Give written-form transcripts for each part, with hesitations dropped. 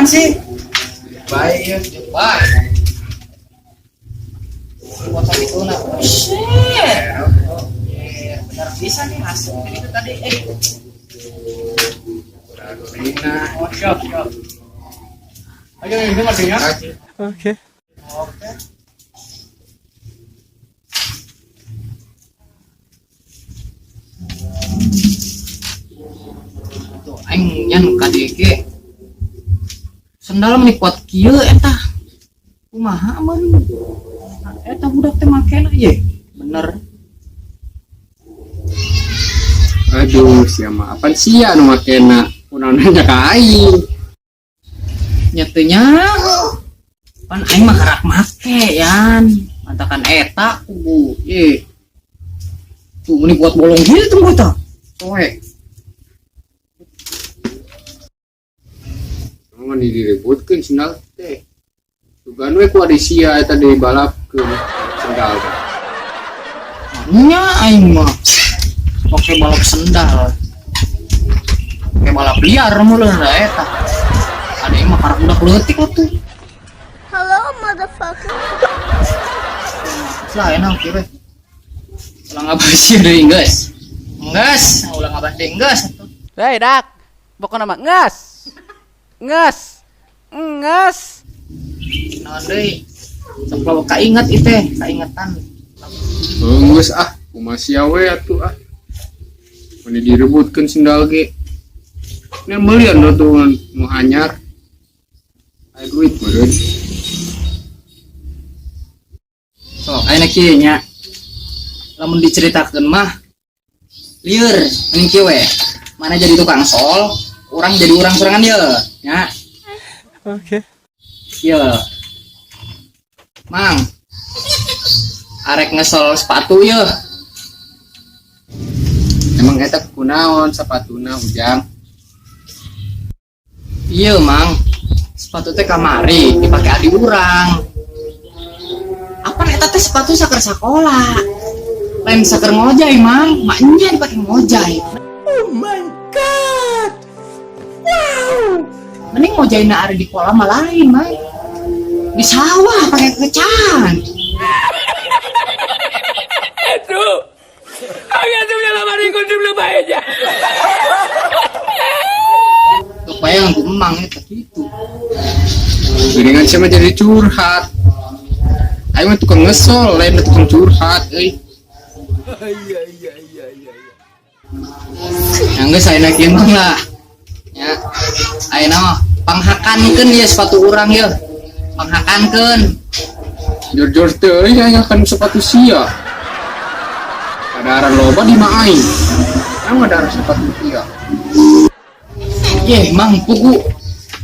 Apaan sih? Baik ya. Baik. Buat itu nah. Oh, shit. Iya, benar bisa nih hasil itu tadi. Eh, Rina. Oh, siap, siap. Ayo, ini masih ya. Oke. Oke. Tuh, aing nyan ka dieu ge. Sendal meni kuat kieu eta. Kumaha mun? Eta budak teh makena ye. Bener. Aduh, siapa apaan sih ya nu makena? Kunaon nanya ka aing. Nya teu nya. Pan aing mah karak make yan. Mantakan eta kubu. Ye. Tuh meni kuat bolong kieu tuh eta. Soek. Emang diributkeun sendal teh. Sugan we ku adi sia eta dibalapkeun sendal teh. Nya aing mah. Oke balap sendal. Kayak balap liar mulu da eta. Ada yang mah karak budak leutik atuh. Hello, motherfucker. Lah enak kira. Ulang ngabas ya deui geus. Geus, ulang ngabas deui geus atuh. Hei, dak. Pokoknya mah nges. Nges. Nges. Naon deui? Sok lawa kainget ieu teh, kaingetan. Geus ah, kumaha sia we atuh ah. Meni direbutkeun sendal ge. Ini meulian tuh nu anyar. Aya duit meureun. Sok ayeuna kieu nya. Lamun diceritakeun mah lieur, mending kieu we. Mana jadi tukang sol, urang jadi urang sorangan ye, nya. Oke. Kieu. Mang. Arek ngesol sepatu ye. Emang eta kunaon sepatuna Ujang? Iya, Mang. Sepatu teh kamari dipake adi urang. Apa eta teh sepatu saker sakola? Lain saker ngojay, Mang. Maknya dipake ngojay. Oh my god. Wow. Mending ngojayna ari di kolam mah lain, Mang. Di sawah pakai kecan. Tuh bayang ku emang eta gitu. Geuningan sia mah jadi curhat. Aing mah tukang ngesol, lain tukang curhat euy. Yang geus ayeuna kieu mah lah. Ya. Ayeuna mah panghakankeun ieu sepatu urang ieu. Panghakankeun. Jor-jor teh euy aya kan sepatu sia. Kadaharan loba di mah aing. Naon ngadahar sepatu sia? Ye, Mang pugu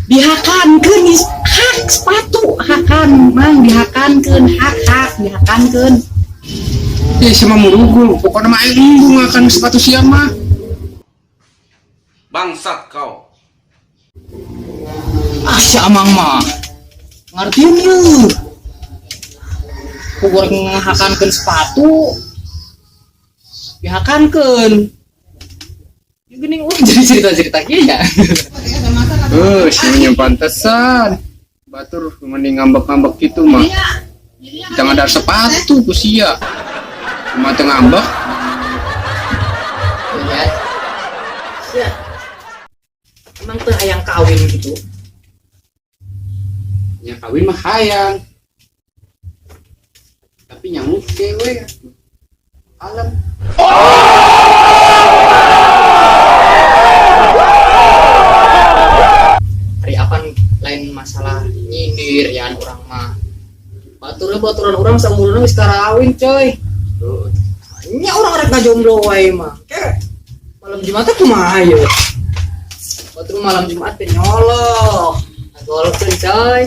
dihakankeun hak sepatu hakan Mang dihakankeun hak hak dihakankeun. Ih, sia mah murugul, pokokna mah aing embung ngakan sepatu sia mah. Bangsat kau. Ah, si Amang mah. Ngartieun ieu. Pugu rek ngahakankeun sepatu. Dihakankeun. Ya geuning urang jadi cerita-cerita kieu ya. Heuh, sia mah pantesan. Batur mending ngambek-ngambek gitu mah. Kita ngadar sepatu ku sia. Kumaha teu ngambek? Ya. Ya. Emang teu hayang kawin gitu. Nya kawin mah hayang. Tapi nyamuk we atuh. Alam. Hari apan lain masalah nyindir ya urang mah. Baturnya baturan urang samurna geus karawin coy. Nya urang rek ngajomblo wae mah. Ke malam Jumat teh kumaha ye? Batur malam Jumat teh nyolok. Ngagolkeun coy.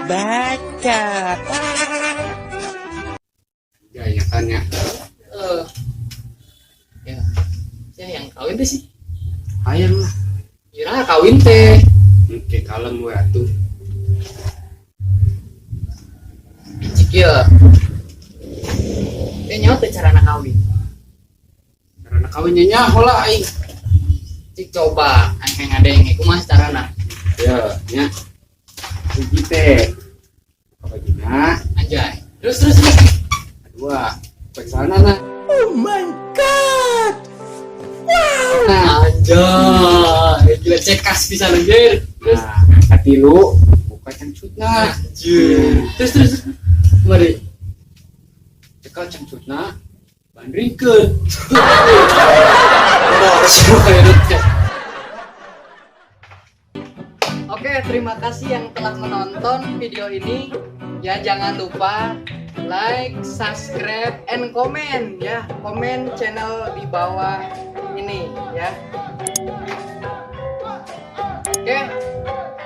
Baca. Ya ya kan ya. Ya. Ya yang kawin teh sih. Hayang lah. Kira kawin teh. Oke, kalem we atuh. Cik ieu. Teh nyaho teh carana kawin. Carana kawin nya nyaho lah aing. Cik coba aing ngadenge kumaha carana. Ya. Nya. Hiji teh. Buka bajuna. Anjay. Terus, terus, terus. Dua. Buka celana. Oh my God. Wow. Nah, Anjay, gila, cekas bisa anjir. Terus. Nah, katilu buka cangcutna. Anjir. Terus, terus, terus. Mari. Cekel cangcutna. Bandringkeun. Harus kayak. Oke, terima kasih yang telah menonton video ini. Ya, jangan lupa like, subscribe, and comment ya. Comment channel di bawah ini ya. Oke,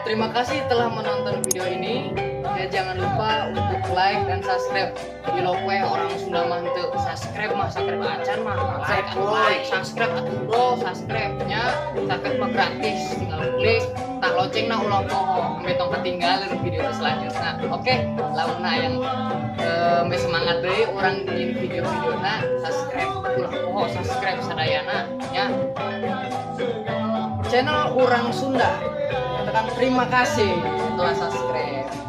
terima kasih telah menonton video ini. Ya, jangan lupa untuk like dan subscribe. Di we orang Sunda mah henteu subscribe mah, subscribe acan mah. Like atuh, like, subscribe atuh, bro, subscribe nya. Subscribe mah gratis, tinggal klik. Tah, lonceng na ulah poho, ambe tong ketinggalan video selanjutnya. Oke, lamun yang semangat deui urang bikin video-video na, subscribe ulah poho, subscribe sadayana nya. Channel Urang Sunda. Tekan, terima kasih telah subscribe.